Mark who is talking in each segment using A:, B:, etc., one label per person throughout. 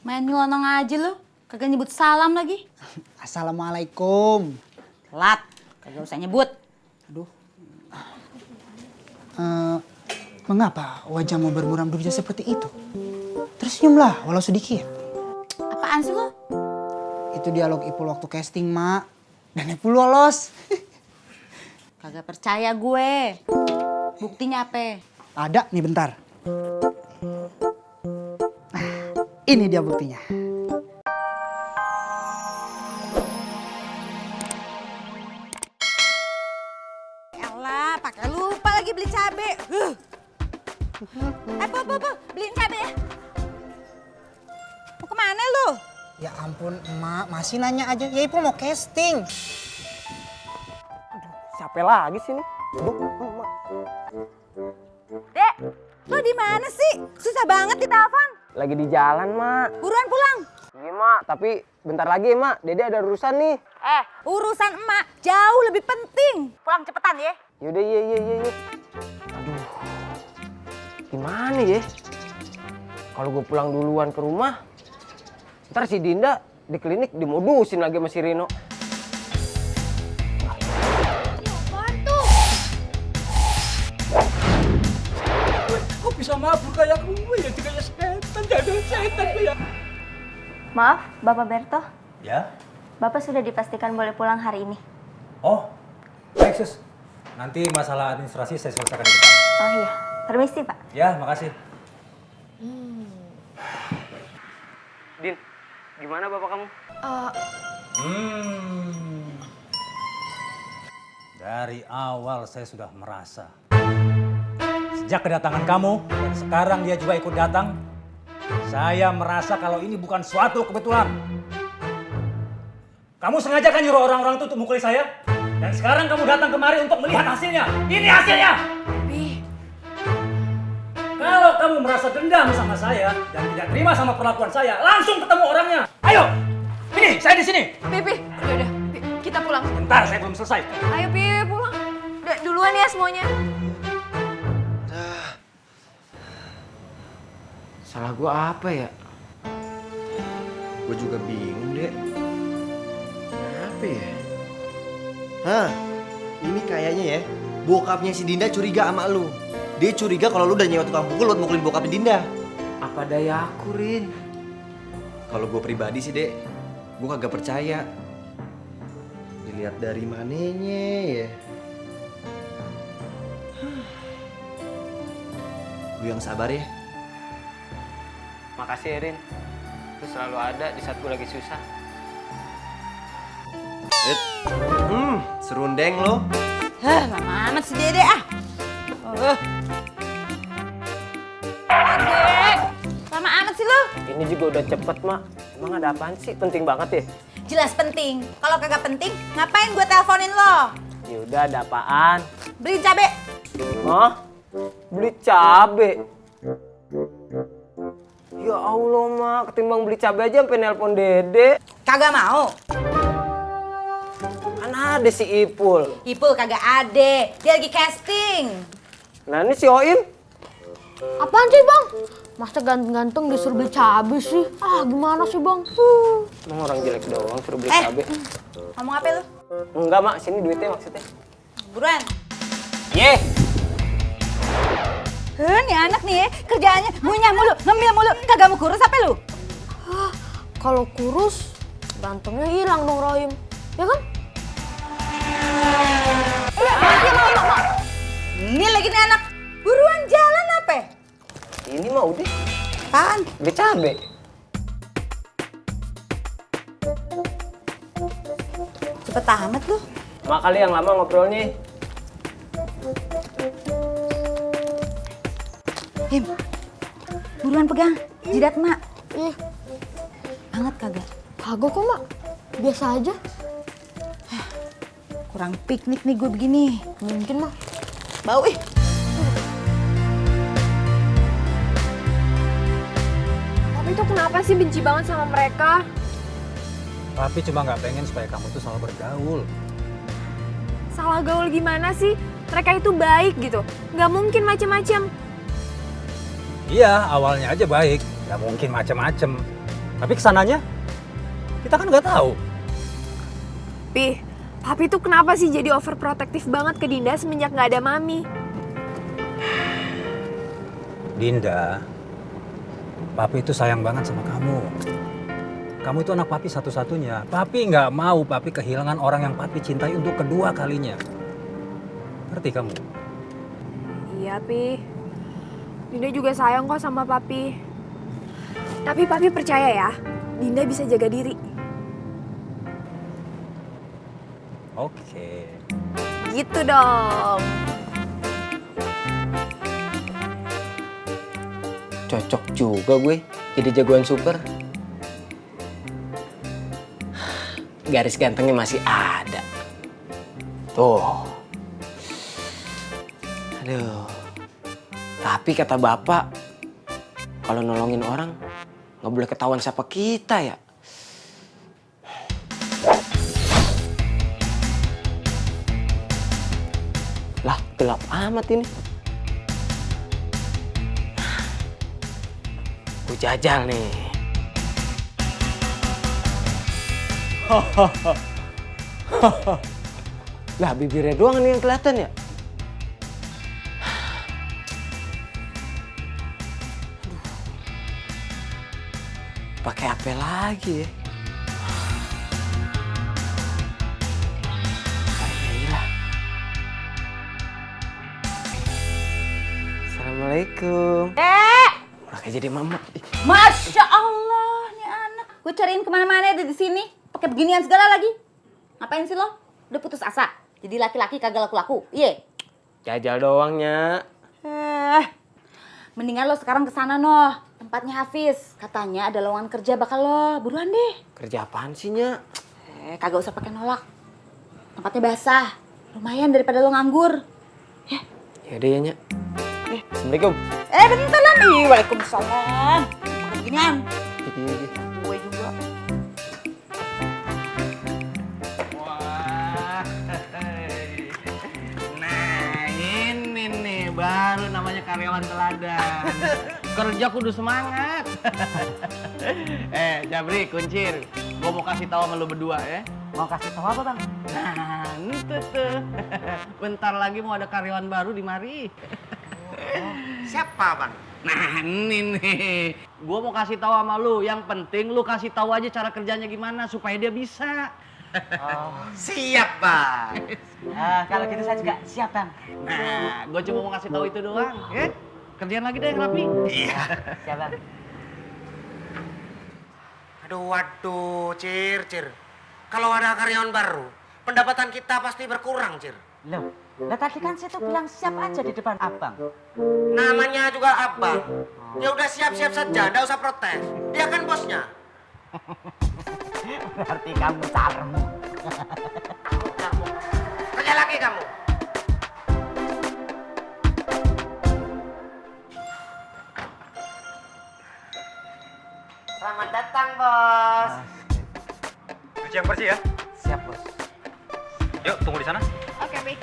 A: Main nyelonong aja lu, kagak nyebut salam lagi.
B: Assalamualaikum.
A: Telat, kagak usah nyebut.
B: Aduh. Mengapa wajahmu bermuram durja seperti itu? Tersenyumlah walau sedikit.
A: Apaan sih lu?
B: Itu dialog Ipul waktu casting, Mak. Dan Ipul lolos.
A: Kagak percaya gue. Buktinya apa?
B: Ada nih bentar. Nah, ini dia buktinya.
A: Elah, pakai lupa lagi beli cabe. Po, beliin cabe ya. Mau kemana lu?
B: Ya ampun, Emak. Masih nanya aja. Ya Ipul mau casting.
C: Siapa lagi sih nih? Aduh, Mak.
A: Dek, lu di mana sih? Susah banget ditelepon.
C: Lagi di jalan, Mak.
A: Buruan pulang.
C: Iya, Mak. Tapi bentar lagi, Mak. Dede ada urusan nih.
A: Urusan emak jauh lebih penting. Pulang cepetan ya.
C: Yaudah, iya. Aduh. Gimana ya? Kalau gue pulang duluan ke rumah, ntar si Dinda di klinik dimodusin lagi sama si Rino.
D: Kok bisa mabur kayak gue ya? Kayak setan, jadi setan kayak.
E: Maaf, Bapak Berto.
D: Ya?
E: Bapak sudah dipastikan boleh pulang hari ini.
D: Oh, baik sus. Nanti masalah administrasi saya selesaikan di depan.
E: Oh iya, permisi Pak.
D: Ya, makasih.
C: Din, gimana bapak kamu?
D: Dari awal saya sudah merasa. Sejak kedatangan kamu, dan sekarang dia juga ikut datang, saya merasa kalau ini bukan suatu kebetulan. Kamu sengaja kan nyuruh orang-orang itu untuk mukuli saya? Dan sekarang kamu datang kemari untuk melihat hasilnya. Ini hasilnya! Kalau kamu merasa dendam sama saya dan tidak terima sama perlakuan saya, langsung ketemu orangnya. Ayo! Ini, saya di sini.
F: Pipi, udah, kita pulang.
D: Bentar, saya belum selesai.
F: Ayo Pipi pulang. Duluan ya semuanya.
C: Salah gua apa ya?
G: Gue juga bingung, Dek. Kenapa ya? Hah, ini kayaknya ya, bokapnya si Dinda curiga sama lu. Dia curiga kalau lu udah nyewa tukang pukul buat mukulin bokapnya Dinda.
C: Apa daya aku, Rin?
G: Kalau gue pribadi sih, Dek, gue kagak percaya. Dilihat dari mananya ya. Lu yang sabar ya.
C: Makasih ya, Rin. Lu selalu ada di saat gua lagi susah.
G: Serundeng lo.
A: Lama amat si Dede ah. Adek, lama amat sih lu.
C: Ini juga udah cepet, Mak. Emang ada apaan sih? Penting banget ya?
A: Jelas penting. Kalau kagak penting, ngapain gue teleponin lo?
C: Yaudah, ada apaan?
A: Beli cabe.
C: Hah? Beli cabe? Ya Allah, Mak. Ketimbang beli cabe aja sampai nelpon Dede.
A: Kagak mau.
C: Kan ada si Ipul.
A: Ipul kagak ade. Dia lagi casting.
C: Nah, ini si Oim.
F: Apaan sih bang? Masa ganteng-ganteng disuruh beli cabai sih? Ah gimana sih bang?
C: Emang orang jelek doang suruh beli cabe.
A: Ngomong apa lu?
C: Enggak, Mak. Sini duitnya maksudnya.
A: Buruan.
C: Ye!
A: Nih anak nih ya, kerjaannya ngunyah mulu, ngemil mulu. Kagak mau kurus apa lu?
F: Kalau kurus, gantengnya hilang dong Rohim. Ya kan?
A: Ini lagi nih anak. Buruan jalan apa?
C: Ini mah udah.
A: Apaan?
C: Beli cabe.
A: Cepet amat lu.
C: Mak kali yang lama ngobrolnya.
A: Him, buruan pegang. Jidat mak.
F: Ih,
A: Anget kagak?
F: kagak kok mak. Biasa aja.
A: Kurang piknik nih gue begini.
F: Mungkin mak.
A: Bau ih.
F: Tapi itu kenapa sih benci banget sama mereka?
D: Papi cuma nggak pengen supaya kamu tuh selalu bergaul.
F: Salah gaul gimana sih? Mereka itu baik gitu. Nggak mungkin macem-macem.
D: Iya, awalnya aja baik. Nggak mungkin macem-macem. Tapi kesananya kita kan nggak tahu.
H: Pi, papi tuh kenapa sih jadi overprotective banget ke Dinda semenjak nggak ada mami?
D: Dinda, papi itu sayang banget sama kamu. Kamu itu anak papi satu-satunya. Papi nggak mau papi kehilangan orang yang papi cintai untuk kedua kalinya. Ngerti kamu?
H: Iya, Pi. Dinda juga sayang kok sama papi. Tapi papi percaya ya, Dinda bisa jaga diri.
D: Oke.
H: Gitu dong.
C: Cocok juga gue jadi jagoan super. Garis gantengnya masih ada. Tuh. Aduh. Tapi kata bapak, kalau nolongin orang nggak boleh ketahuan siapa kita ya. Lah, gelap amat ini. Gue jajal nih. Lah, bibirnya doang nih yang kelihatan ya. Pakai apa lagi ya? Alhamdulillah. Assalamualaikum. Pakai jadi mama.
A: Masya Allah, nih anak. Gue cariin kemana-mana ada di sini. Pakai beginian segala lagi. Ngapain sih lo? Udah putus asa. Jadi laki-laki kagak laku-laku. Iya.
C: Jajal doangnya.
A: Mendingan lo sekarang kesana noh. Tempatnya Hafiz. Katanya ada lowongan kerja bakal lo. Buruan deh.
C: Kerja apaan sih, Nya?
A: Kagak usah pakai nolak. Tempatnya basah. Lumayan daripada lo nganggur.
C: Yaudah ya, Nya. Assalamualaikum.
A: Bentar lah nih. Waalaikumsalam. Pakai beginian.
C: Iya.
A: Gue juga.
I: Nah, ini nih baru namanya karyawan teladan. Kerja kudu semangat. Jabri, Kuncir, gua mau kasih tahu sama lu berdua ya.
B: Mau kasih tahu apa, Bang?
I: Nah, itu tuh. Bentar lagi mau ada karyawan baru di mari.
B: Siapa, Bang?
I: Nah, ini nih. Gua mau kasih tahu sama lu, yang penting lu kasih tahu aja cara kerjanya gimana supaya dia bisa.
B: Siap, Bang. Kalau gitu saya juga siap, Bang.
I: Nah, gua cuma mau kasih tahu itu doang, ya. Kerjaan lagi deh yang rapi.
B: Iya.
F: Siap, Bang.
B: Aduh, waduh, Cir. Kalau ada karyawan baru, pendapatan kita pasti berkurang, Cir.
F: Loh, lah tadi kan saya tuh bilang siap aja di depan abang.
B: Namanya juga abang. Ya udah siap-siap saja, nggak usah protes. Dia kan bosnya.
F: Berarti kamu charm.
B: Kerja lagi kamu. Selamat datang, Bos.
D: Cuci yang bersih ya.
F: Siap, Bos.
D: Yuk, tunggu di sana.
H: Oke, Pi.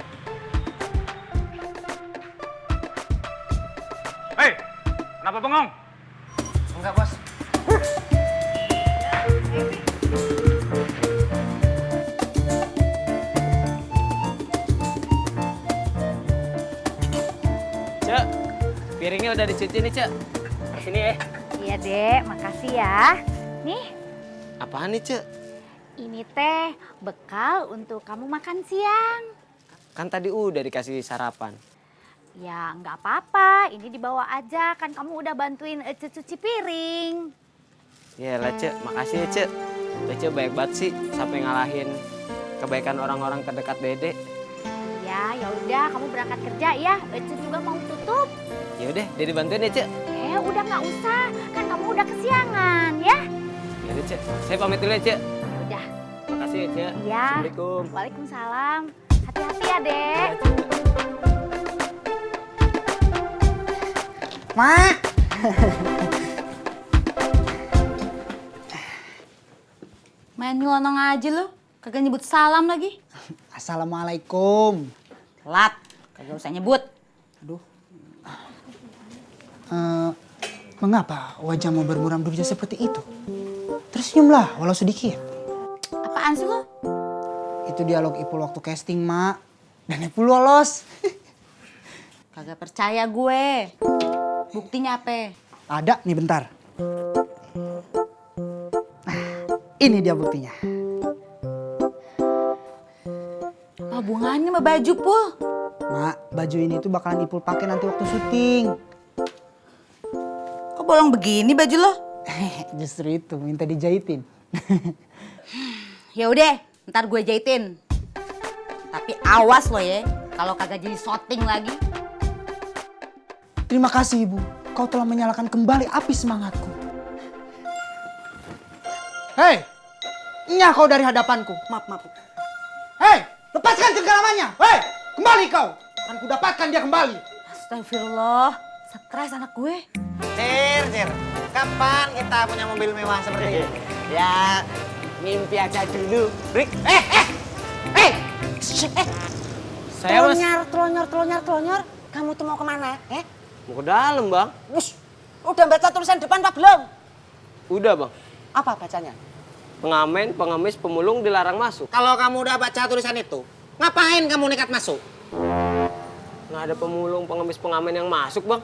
D: Hei, kenapa bengong?
B: Enggak, Bos.
C: Cek, piringnya udah dicuci nih, Cek. Sini ya.
A: Iya, Dek. Makasih ya. Nih,
C: Apaan nih, Cek?
A: ini teh bekal untuk kamu makan siang.
C: Kan tadi udah dikasih sarapan.
A: Ya, nggak apa-apa. Ini dibawa aja. Kan kamu udah bantuin cuci piring.
C: Ya lah, Cek. Makasih ya, Cek. Cek baik banget sih sampai ngalahin kebaikan orang-orang terdekat Dede.
A: Ya udah. Kamu berangkat kerja ya. Ece juga mau tutup.
C: Ya udah, Dede bantuin ya, Cek.
A: Udah nggak usah. Kan kamu udah kesiangan ya.
C: Ya udah, Cek. Saya pamit dulu ya, Cek.
A: Udah.
C: Makasih ya, Cek.
A: Iya.
C: Assalamualaikum.
A: Waalaikumsalam. Hati-hati ya, Dek.
B: Mak.
A: Main nyelonong aja lu. Kagak nyebut salam lagi.
B: Assalamualaikum.
A: Telat. Kagak usah nyebut.
B: Aduh. Mengapa wajahmu bermuram durja seperti itu?
J: Senyum lah, walau sedikit.
A: Apaan sih lo?
J: Itu dialog Ipul waktu casting, Mak. Dan Ipul lolos.
A: Kagak percaya gue. Buktinya apa?
J: Ada nih bentar. Nah, ini dia buktinya.
A: Apa hubungannya sama baju, Pul?
J: Mak, baju ini tuh bakalan Ipul pakai nanti waktu syuting.
A: Kok bolong begini baju lo?
J: Justru itu, minta dijahitin.
A: Ya udah, ntar gue jahitin. Tapi awas lo ya, kalau kagak jadi syuting lagi.
J: Terima kasih, Ibu. Kau telah menyalakan kembali api semangatku. Hei, nyah kau dari hadapanku. Maaf. Hei, lepaskan cengkeramannya. Hei, kembali kau. Akan kudapatkan dia kembali.
A: Astagfirullah, stres anak gue.
B: Cir, kapan kita punya mobil mewah seperti ini?
C: Ya, mimpi aja dulu.
B: Rick,
C: Saya mas
A: Telonyor. Kamu tuh mau kemana?
C: mau ke dalam bang.
A: Udah baca tulisan depan apa belum?
C: Udah bang.
A: Apa bacanya?
C: Pengamen, pengemis, pemulung dilarang masuk.
B: kalau kamu udah baca tulisan itu, ngapain kamu nekat masuk?
C: Nggak ada pemulung, pengemis, pengamen yang masuk bang.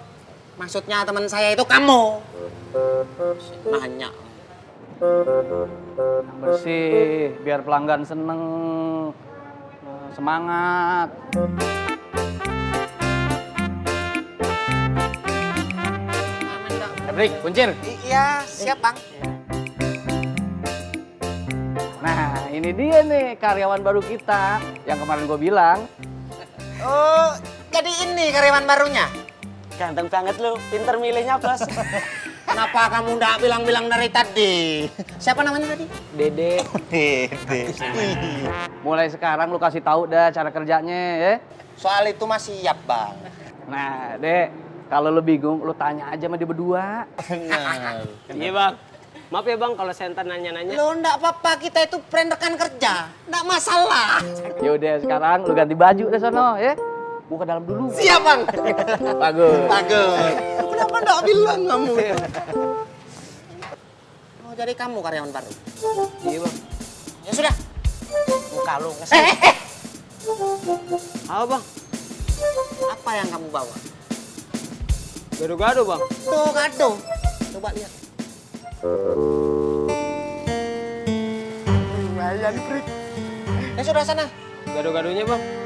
B: Maksudnya teman saya itu kamu. Nanya.
I: Yang bersih, biar pelanggan seneng. Semangat. Rick, kuncir.
B: Iya, siap bang.
I: Nah, ini dia nih karyawan baru kita yang kemarin gue bilang.
B: Oh, jadi ini karyawan barunya?
C: Ganteng banget lu, pinter milihnya bos.
B: Kenapa kamu nggak bilang-bilang dari tadi? Siapa namanya tadi?
C: Dede.
B: Dede.
I: Mulai sekarang lu kasih tahu dah cara kerjanya ya.
B: Soal itu masih siap bang.
I: Nah, Dek, kalau lu bingung lu tanya aja sama dia berdua.
B: Benar.
C: Iya bang. Maaf ya bang kalau saya ntar nanya-nanya.
B: Lo nggak apa-apa, kita itu friend rekan kerja. Nggak masalah.
I: Yaudah sekarang lu ganti baju deh sono ya. Gua ke dalam dulu.
B: Siap bang.
I: Bagus.
B: Bagus. Kenapa nggak bilang kamu? Oh jadi kamu karyawan baru?
C: Iya bang.
B: Ya sudah. Muka lu ngesel.
C: Apa bang?
B: Apa yang kamu bawa?
C: Gado-gado bang.
B: Tuh kado. Coba lihat. Lumayan, Prik. Ya sudah sana.
C: Gado-gadonya bang.